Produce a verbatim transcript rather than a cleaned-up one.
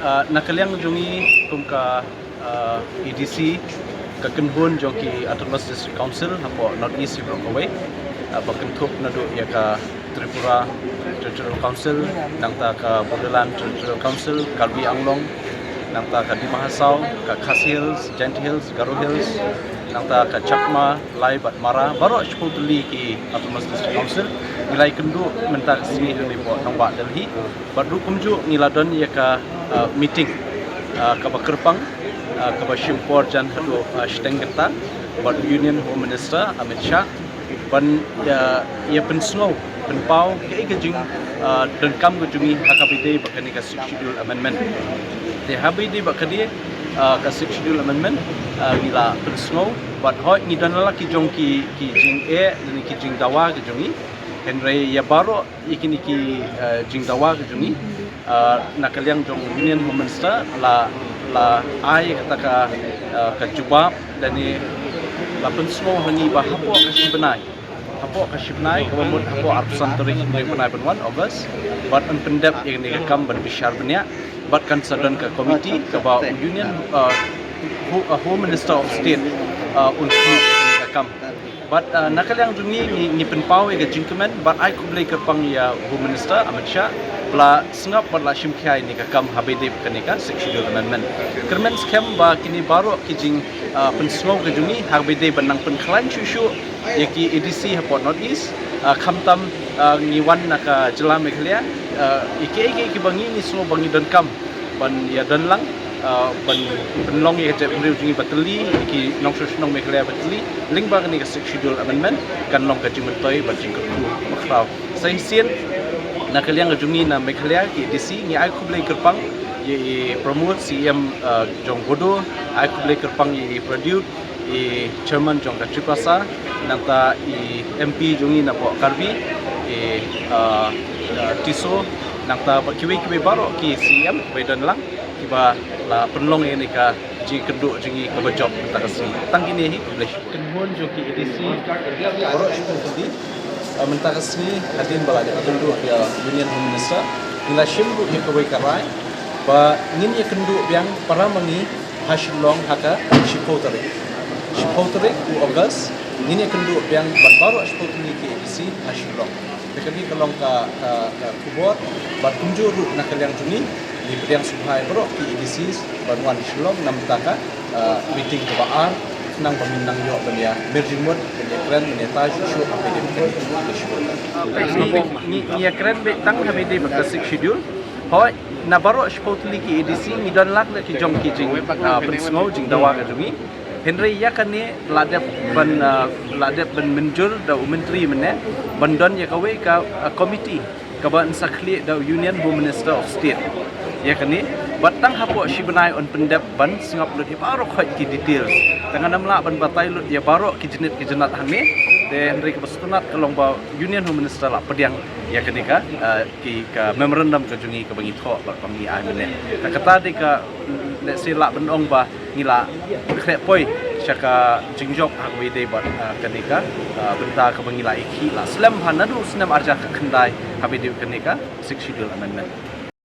Ah, na ka liang jong ngi kum ka, ah, A D C, ka kynhun jong ki Autonomous District Council hapoh North East baroh kawei, ah, ba kynthup naduh ïa ka Tripura Territorial Council, nangta ka Bodoland Territorial Council, Karbi Anglong, nangta ka Dima Hasao, ka Khasi Hills, Jaintia Hills, Garo Hills, nangta ka Chakma, Lai bad Mara, baroh shiphew tylli ki Autonomous District Council, ngi la ïakynduh mynta ka sngi hangne hapoh nongbah Delhi. Bad ruh kumjuh ngi la don ïa ka, ah, meeting, ah, kaba kyrpang, ah, kaba shim por jan haduh, ah, shiteng kynta bad Union Home Minister Amit Shah, ban ïa, ïa pynsngew, pynpaw kaei ka jing, ah, donkam ka jong ngi ha kaba ïadei bad kane ka Sixth Schedule Amendment. Te ha kaba ïadei bad kane, ah, ka Sixth Schedule Amendment, ah, ngi la pynsngew bad hooid ngi don la ki jong ki, ki jingeh lane ki jingdawa ka jong ngi. Hynrei ïa baroh ïa kine ki, eh, jingdawa ka jong ngi, eh, na ka liang jong Union Home Minister la, la ai kata ka, eh, ka jubab lane la pynsngew ha ngi ba hapoh ka shi bnai, hapoh ka shi bnai kaba mut hapoh arphew san tarik jong u bnai ban wan August, bad yn pyndep ïa kane ka kam ban bishar bniah, bad kan sa don ka komiti kaba u Union, eh, Ho-, eh, Home Minister of State, eh, un khmih ïa kane ka kam. Bad, uh, na ka liang jong ngi, ngi, ngi pynpaw ïa ka jingkmen bad ai khublei kyrpang ïa u Home Minister Amit Shah ba la sngap bad la shim khia ïa kane ka kam ha kaba ïadei bad kane ka Sixth Schedule Amendment. Kyrmen skhem ba kine baroh ki jing, uh, pynsngew ka jong ngi ha kaba ïadei ban nang pynkhlaiñ shuh shuh ïa ki A D C hapoh North East, uh, khamtam, uh, ngi wan na ka jylla Meghalaya, uh, ïa kiei kiei kiba ngi, ngi sngew ba ngi donkam ban ïa don lang, ah, ban pynlong ïa ka jaitbynriew jong ngi ba tylli, ïa ki nongshong shnong Meghalaya ba tylli, lyngba kane ka Sixth Schedule Amendment, kan long ka jingmyntoi bad jingkyrkhu bakhraw. Sa shisien, na ka liang ka jong ngi na Meghalaya, ki A D C, ngi ai khublei kyrpang ïa i Pramod, C E M, ah, jong Bodo, ai khublei kyrpang ïa i Pradyut, i Chairman jong ka Tiprasa, nangta i M P jong ngi napoh Karbi, i, ah, ah, Tisso, nangta bad kiwei kiwei baroh ki C E M ba don lang, kiba la pynlong ïa kane ka jingkynduh jong ngi kaba jop mynta ka sngi. Tang kine hi, khublei shibun. Kynhun jong ki A D C baroh shibun, ah, mynta ka sngi hadien ba la dep kynduh ïa u Union Home Minister, ngi la shim ruh ïa kawei ka rai ba ngin ïa kynduh biang para ma ngi ha Shillong ha ka shiphew tarik. Shiphew tarik u August, ngin ïa kynduh biang bad baroh shiphew tylli ki A D C ha Shillong. Te kane ka long ka, ka, ka khubor, bad kumjuh ruh na ka liang jong ngi, ngi pdiang sngewbha ïa baroh ki A D Cs ban wan Shillong na mynta ka, ah, meeting kaba ar, khnang ba ngin nang ïoh ban ïa mir jingmut, ban ïa kren, ban ïa tai shuh shuh ha kaba ïadei bad ka Sixth Schedule. Ngi, ngi, ngi ïa kren beit tang ha kaba ïadei bad ka Sixth Schedule. Hooid, na baroh shiphew tylli ki A D C ngi don lak da ki jong ki jing, ah, pynsngew jingdawa ka jong ngi. Hynrei ïa kane la dep ban, ah, la dep ban mynjur da u Myntri mynne ban don ïa kawei ka, ah, komiti kaba yn sa khlieh da u Union Home Minister of State. Ïa kane, bad tang hapoh shi bnai yn pyndep ban sngap lut ïa baroh khoit ki details. Te ngan ym lah ban batai lut ïa baroh ki jingit ki jingnat hangne. Te hynrei kaba sngewtynnat ka long ba Union Home Minister la pdiang ïa kane ka, ah, ki, ka memorandum ka jong ngi kaba ngi thoh bad ba ngi ai mynne. Te kata dei ka, let's say, lah ban ong ba ngi la khreh poi sha ka jingjop ha kaba ïadei bad, ah, kane ka, ah, bynta kaba ngi la ïakhih la slem bha naduh u snem arhajar khyndai ha kaba ïadei bad kane ka Sixth Schedule Amendment.